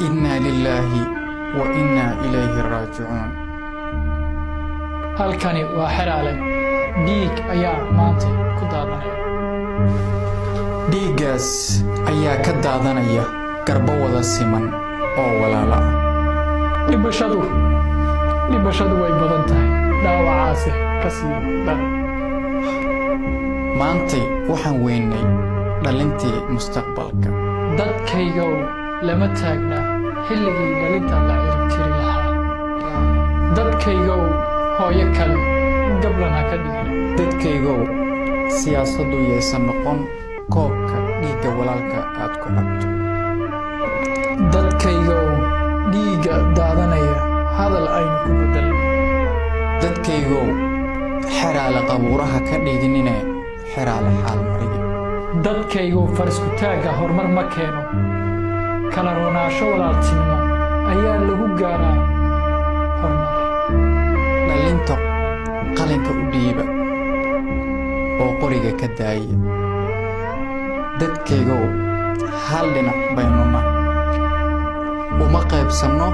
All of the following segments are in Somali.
Innaa lilaahi wa innaa ilayhi raajicuun. Halkani waa Xeraale. Dhiig ayaa maanta ku daadanaya. Dhiiggaas ayaa ka daadanaya garbo wada siman oo walaala ah. Dhibashadu way badan tahay, dhaawacaase ka sii daran. Maantay waxaan weynay dhalintii mustaqbalka. Dadkaygow, lama taagna xilligii dhalinta la ciribtiri lahaa. Dadkaygow, hooyo kale gablan ha ka dhigin. Dadkaygow, siyaasaddu yaysan noqon koobka dhiigga walaalka aad ku cabto. Dadkaygow, dhiigga daadanaya hadal aynu ku bedelno. Dadkaygow, Xeraale qabuuraha ka dhiginine, Xeraale xaal mariya. Dadkaygow, farisku taagga horumar ma keeno. Kala roonaansho walaaltinimo ayaa lagu gaaraa horumar. Dhalinta qalinka u dhiiba oo qoriga ka daaya. Dadkaygow, hal dhinac baynu nahay, uma qaybsanno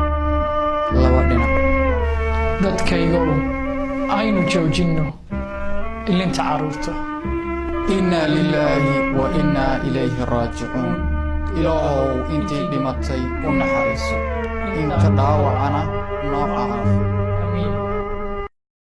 laba dhinac. Dadkaygow, aynu joojinno ilinta carruurta. Innaa lilaahi wa innaa ilayhi raajicuun. Ilaahow, intii dhimatay u naxariiso, inta dhaawacana noo caafi.